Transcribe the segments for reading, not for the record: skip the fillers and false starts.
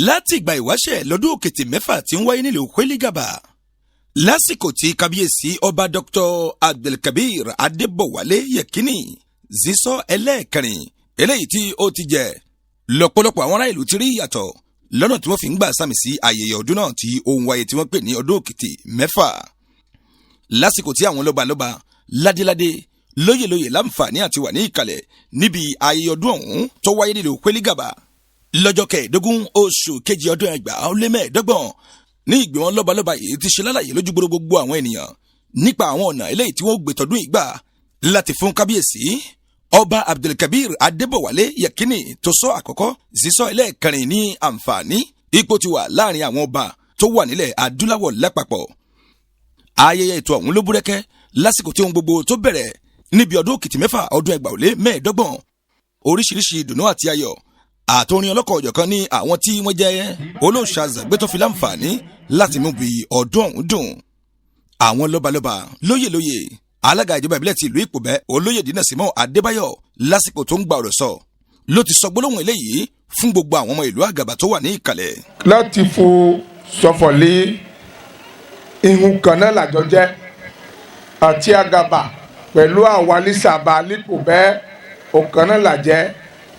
Láti ìgbà ìwáṣẹ̀ lọ́dún òkìtì mẹ́fà tí ń wáyé nílùú Kwélígàbà, lásìkò tí kábíyèsí ọba Dr. Abdulkabir Adébọ̀wálé Yekini Zisọ ẹlẹ́ẹ̀kẹrin eléyìí tí ó ti jẹ, lọ́pọ̀lọpọ̀ àwọn ará ìlú ti rí ìyàtọ̀ lọ́nà tí wọ́n fi ń gbà sàmì sí ayẹyẹ ọdún náà tí ó ń wáyé tí wọ́n pè ní ọdún òkìtì mẹ́fà, lásìkò tí àwọn lọ́balọ́ba, ládéládé, lóyèlóyè láǹfààní àti wà ní ìkàlẹ̀ níbi ayẹyẹ ọdún ọ̀hún tó wáyé nílùú Kwélígàbà lọ́jọ́ 15 oṣù kejì ọdún 2025. Ní ìgbìmọ̀ lọ́balọ́ba yìí ti ṣe lálàyé lójúgbòrò gbogbo àwọn ènìyàn nípa àwọn ọ̀nà eléyìí tí wọ́n gbé tọdún ìgbà láti fún kábíyèsí ọba Abdulkabir Adébọ̀wálé Yekini tó sọ àkọ́kọ́ sísọ ẹlẹ́ẹ̀kẹrin ní àǹfààní ipò ti wà láàrin àwọn ọba tó wà nílẹ̀ adúláwọ̀ lápapọ̀. Ayẹyẹ ètò ọ̀hún ló búrẹ́kẹ́ lásìkò tí ohun gbogbo tó bẹ̀rẹ̀ níbi ọdún òkìtì mẹ́fà ọdún 2025. Oríṣiríṣi ìdùnnú àti ayọ̀ àtòrin ọlọ́kọ̀ ọ̀jọ̀kan ní àwọn tí wọ́n jẹ́ olóòṣà zàgbé tó fi láǹfààní láti mú bí ọdún ọ̀hún dùn. Àwọn lọ́balọ́ba, lóyèlóyè, alága ìjọba ìbílẹ̀ ti ìlú Ìpòbẹ́, olóyè Dínà Símọ́ Adébáyọ̀, lásìkò tó ń gba ọ̀rọ̀ sọ ló ti sọ gbólóhùn eléyìí fún gbogbo àwọn ọmọ ìlú Àgàbà tó wà ní ìkàlẹ̀. Láti fo sọfọ̀lé ihun kan náà làjọ jẹ́ àti Àgàbà pẹ̀lú àwa lísàbà lípòbẹ́ ọ̀kan náà làjẹ́.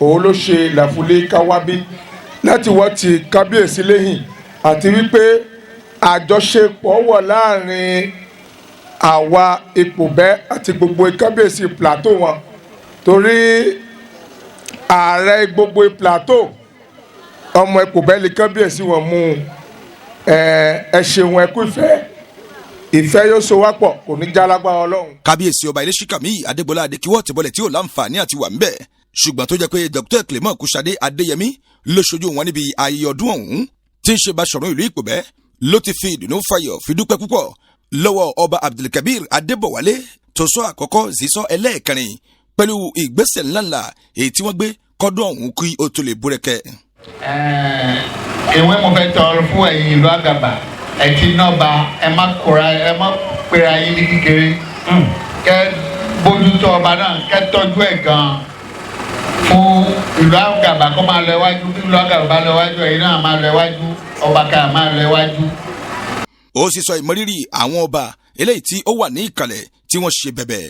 Òun ló ṣe làfúlé káwábí láti wọ́n ti kábíyèsí lẹ́yìn àti wípé àjọṣepọ̀ wọ̀ láàrin àwa Ìpòbẹ́ àti gbogbo kábíyèsí plateau wọn, torí ààrẹ gbogbo plateau, ọmọ Ìpòbẹ́ lè kábíyèsí wọn mú. Ẹ ṣeun, ẹ kú ìfẹ́. Ìfẹ́ yóò so wá pọ̀, kò ní já lágbára Ọlọ́run. Kábíyèsí ọba Iléṣíkàmí Adégbọlá Adékíwọ́ tìbọlẹ̀ tí ò láǹfààní àti wà ńbẹ̀, ṣùgbọ́n tó jẹ́ pé Dr. Clement Kúṣadé Adéyẹmí ló ṣojú wọn níbi ayẹyẹ ọdún ọ̀hún tí ń ṣe Báṣọ̀run ìlú Ìpòbẹ́, ló ti fi ìdùnnú fayọ̀ fi dúpẹ́ púpọ̀ lọ́wọ́ ọba Abdulkabir Adébọ̀wálé tó sọ àkọ́kọ́ sísọ ẹlẹ́ẹ̀kẹrin pẹ̀lú ìgbésẹ̀ ńláńlá èyí tí wọ́n gbé kọ́dún ọ̀hún kí ó tó lè búrẹ́kẹ́. Ìwé mo fẹ́ tọrọ fún ẹ̀yin ìlú Àgàbà ẹ ti nọ́ba, ẹ má kóra, ẹ má pera yín ní kékeré. Kẹ́ bójútó ọba náà, kẹ́ tọ́jú ẹ̀ gan-an fún ìlú Àgàbà kó máa lọ iwájú. Bí ìlú Àgàbà bá lọ iwájú, ẹ̀yin náà máa lọ iwájú, ọba ká máa lọ iwájú. Ó sì sọ ìmọrírì àwọn ọba eléyìí tí ó wà ní ìkàlẹ̀ tí wọ́n ṣe bẹ̀bẹ̀.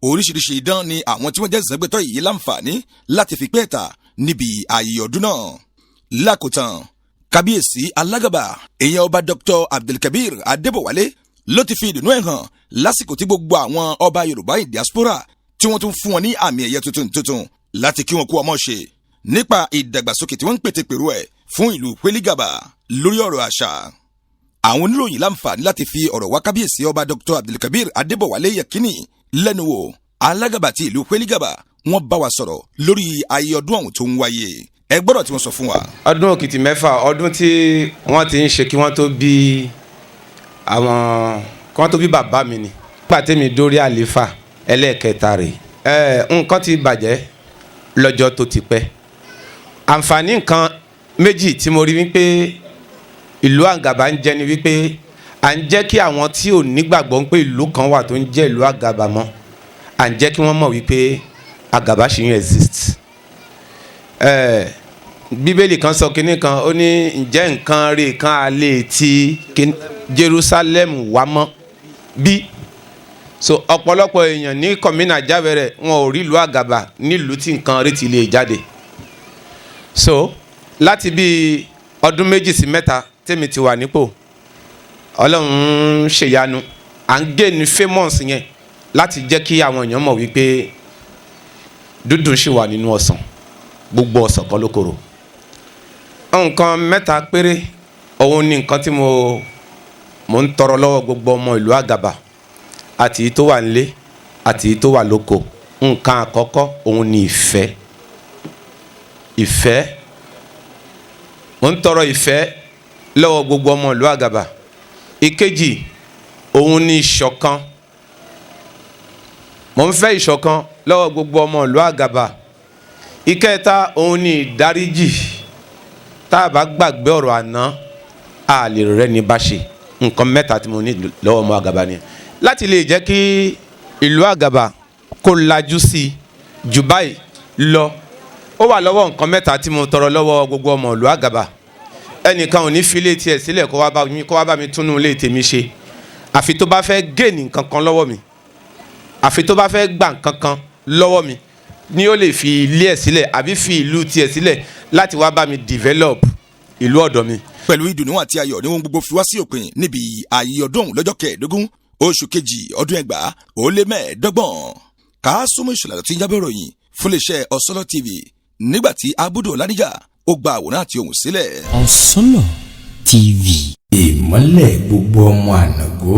Oríṣiríṣi idán ni àwọn tí wọ́n jẹ́ zẹ́gbẹ́tọ̀ yìí láǹfààní láti fi pẹ́ ta níbi ayẹyẹ ọdún náà. Lákòótán, kábíyèsí alágàbà èèyàn ọba Dr. Abdulkabir Adébọ̀wálé ló ti fi ìdùnnú ẹ̀ hàn lásìkò tí gbogbo àwọn ọba Yorùbá in diaspora tí wọ́n tún fún wọn ní àmì ẹ̀yẹ tuntun tuntun láti kí wọn kú ọmọ ṣe nípa ìdàgbàsókè tí wọ́n ń pètè pèrò ẹ̀ fún ìlú Kwélígàbà lórí ọ̀rọ̀ àṣà. Àwọn oníròyìn láǹfààní láti fi ọ̀rọ̀ wá kábíyèsí ọba Dr. Abdulkabir Adébọ̀wálé Yekini lẹ́nu wò. Alágàbà ti ìlú Kwélígàbà, wọ́n bá wa sọ̀rọ̀ lórí ayẹyẹ ọdún ọ̀hún tó ń wáyé. Ẹ gbọ́dọ̀ tí wọ́n sọ fún wa. Ọdún òkìtì mẹ́fà, ọdún tí wọ́n ti ń ṣe kí wọ́n tó bí àwọn, kí wọ́n tó bí bàbá mi ni. Nígbà tẹ́mi dórí àléfà ẹlẹ́ẹ̀kẹta rè ẹ, nǹkan ti bàjẹ́ lọ́jọ́ tó ti pẹ́. Àǹfààní nǹkan méjì tí mo rí wípé ìlú Àgàbà ń jẹ́ ni wípé à ń jẹ́ kí àwọn tí ò nígbàgbọ́ pé ìlú kan wà tó ń jẹ́ ìlú Àgàbà mọ́, à ń jẹ́ kí wọ́n mọ̀ wípé Àgàbà ṣì ń exist. Bíbélì kan sọ kinní kan, ó ní, "Ǹjẹ́ nǹkan rè kan a lè ti Jerusalem wá mọ́ bí?" So ọ̀pọ̀lọpọ̀ èèyàn ní kọ̀mínà jábẹ̀rẹ̀, wọn ò rí ìlú Àgàbà nílùú tí nǹkan rí ti lè jáde. So láti bí ọdún 2 sí 3 tèmi ti wà nípò, Ọlọ́run ń ṣèyanu, à ń gé ní famous yẹn láti jẹ́ kí àwọn èèyàn mọ̀ wípé dúdùn ṣì wà nínú ọsàn, gbogbo ọsàn kọ́ ló korò. Nǹkan mẹ́ta péré òun ni nǹkan tí mo ń tọrọ lọ́wọ́ gbogbo ọmọ ìlú Àgàbà, àti èyí tó wà nílé àti èyí tó wà lóko. Nǹkan àkọ́kọ́ òun ni ìfẹ́. Ìfẹ́, mo ń tọrọ ìfẹ́ lọ́wọ́ gbogbo ọmọ ìlú Àgàbà. Ìkejì òun ni ìṣọ̀kan. Mo ń fẹ́ ìṣọ̀kan lọ́wọ́ gbogbo ọmọ ìlú Àgàbà. Ìkẹta òun ni ìdáríjì. Tá a bá gbàgbé ọ̀rọ̀ àná, a lè rẹ́ni bá ṣe. Nǹkan mẹ́ta tí mo ní lọ́wọ́ ọmọ Àgàbà ni láti lè jẹ́ kí ìlú Àgàbà kó lajú sí i jù báyìí lọ. Ó wà lọ́wọ́ nǹkan mẹ́ta tí mo tọrọ lọ́wọ́ gbogbo ọmọ ìlú Àgàbà. Ẹnìkan ò ní fi ilé tiẹ̀ sílẹ̀ kó wá bá mi túnú ilé tèmi ṣe, àfi tó bá fẹ́ gain nǹkan kan lọ́wọ́ mi, àfi tó bá fẹ́ gbà nǹkan kan lọ́wọ́ mi ni ó lè fi ilé ẹ̀ sílẹ̀ àbí fi ìlú tiẹ̀ sílẹ̀ láti wá bá mi develop ìlú ọ̀dọ̀ mi. Pẹ̀lú ìdùnnú àti ayọ̀ ni ohun gbogbo fi wá sí òpin níbi ayé ọdún ọ̀hún lọ́jọ́ 15 oṣù kejì ọdún 2025. Kásùmù Ìṣọ̀lá tí ń jábọ̀ ròyìn fún iléeṣẹ́ Ọ̀sọ́lọ́ TV nígbà tí Abudu Ọ̀làdíjà ó gba àwòrán àti ohùn sílẹ̀. Ọ̀sọ́lọ̀ TV. Ìmọ́lẹ̀ gbogbo ọmọ ànàgó.